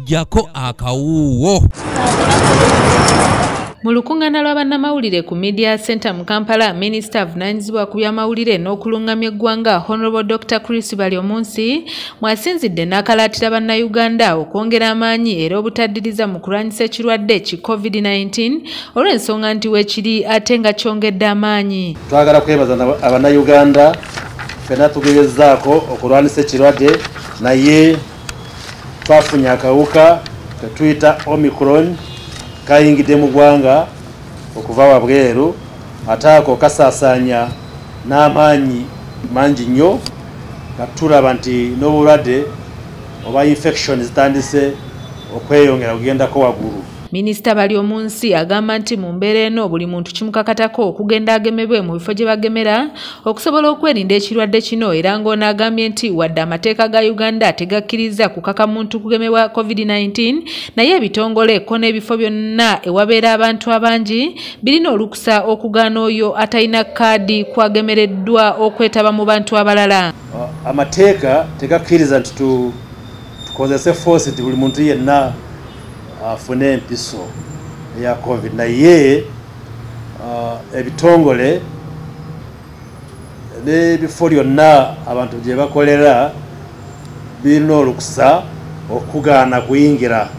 Jako akawuwo. Mu lukuŋŋaana lwa bannamawulire ku Media Center mu Kampala, Minisita avunaanyizibwa ku by'amawulire n'okulungamya eggwanga Honorable Dr. Chris Baryomunsi mwasinzidde n'akalaatira bannayuganda okwongera amaanyi era obutaddiriza mu kulwanyisa ekirwadde ki COVID-19 olw'ensonga nti weekiri ate nga kyongedde amaanyi. Twagala kwebaza abannayuganda ffenna tugezezzaako okulwanyisa ekirwadde, naye twafunye akawuka ketuyita Omicron kayingidde mu ggwanga okuva wabweru, ate ako kasaasaanya n'amaanyi mangi nnyo, nga tulaba nti n'obulwadde oba infection zitandise okweyongera okugendako waggulu. Minisita Baryomunsi agamba nti mu mbeera eno buli muntu kimukakatako okugenda agemebwe mu bifo gye bagemera okusobola okwerinda ekirwadde kino, era ng'ono agambye nti wadde amateeka ga Uganda tegakkiriza kukaka muntu kugemebwa COVID-19, naye ebitongole ko n'ebifo byonna ewabeera abantu abangi birina olukusa okugaana oyo atalina kaadi kwagemereddwa okwetaba mu bantu abalala. Amateeka tegakkiriza nti tukozese force nti buli muntu yenna afune empiso eya COVID, naye ebitongole n'ebifo byonna abantu gye bakolera birina olukusa okugaana kuyingira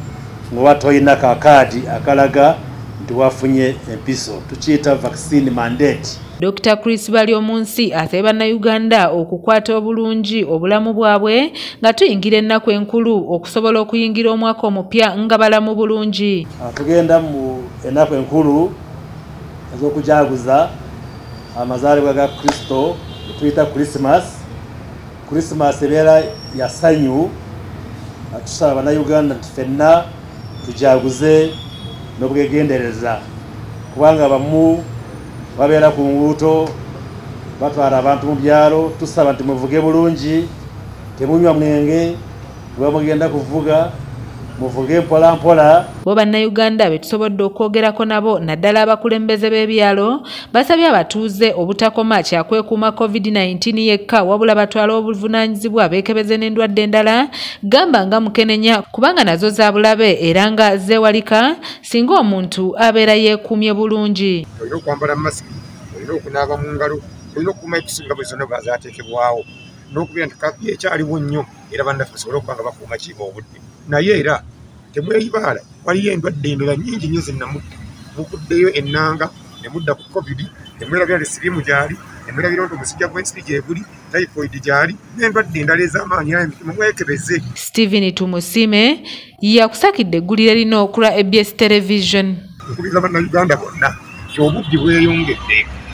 ng'oba tolina kakaadi akalaga nti wafunye empiso, tukiyita vaccine mandate. Dr. Chris Baryomunsi asabye bannayuganda okukwata obulungi obulamu bwabwe nga tuyingira ennaku enkulu okusobola okuyingira omwaka omupya nga balamu bulungi. Tugenda mu ennaku enkulu ez'okujaguza amazaalibwa ga Kristo tuyita Christmas. Christmas ebeera ya ssanyu, tusaba bannayuganda nti ffenna tujaguze n'obwegendereza, kubanga bamu babeera ku nguuto batwala abantu mu byalo. Tusaba nti muvuge bulungi, temunywa mwenge, bwe mugenda kuvuga muvuge mpola mpola. Bo bannayuganda be tusobodde okwogerako nabo naddala abakulembeze b'ebyalo basabye abatuuze obutakoma kyakwekuuma COVID-19 yekka, wabula batwale obuvunaanyizibwa beekebeze n'endwadde endala gamba nga mukenenya, kubanga nazo za bulabe era nga zeewalika singa omuntu abeera yeekuumye bulungi. Olina okwambala masiki, olina okunaaba mu ngalo, olina okukuuma ebisu nga bwe zonna bwazateekebwawo, n'okubeera nti kapi ekyaliwo nnyo era bannaffe basobole okuba nga bakuuma kiba obudde. Naye era temweyibaala, waliyo endwadde endala nnyingi nnyo zenamutta. Mukuddeyo ennanga ne mudda ku COVID, ne mwerabira nti siriimu gyali, ne mwerabira nti omusujja gw'ensiri gye guli, typhoid gyali, n'endwadde endala ez'amaanyi era mwekebeze. Stephen Tumusime yakusakidde eggulire lino okulwa ABS Television. Nkubiriza bannayuganda bonna nti obubbi bweyongedde.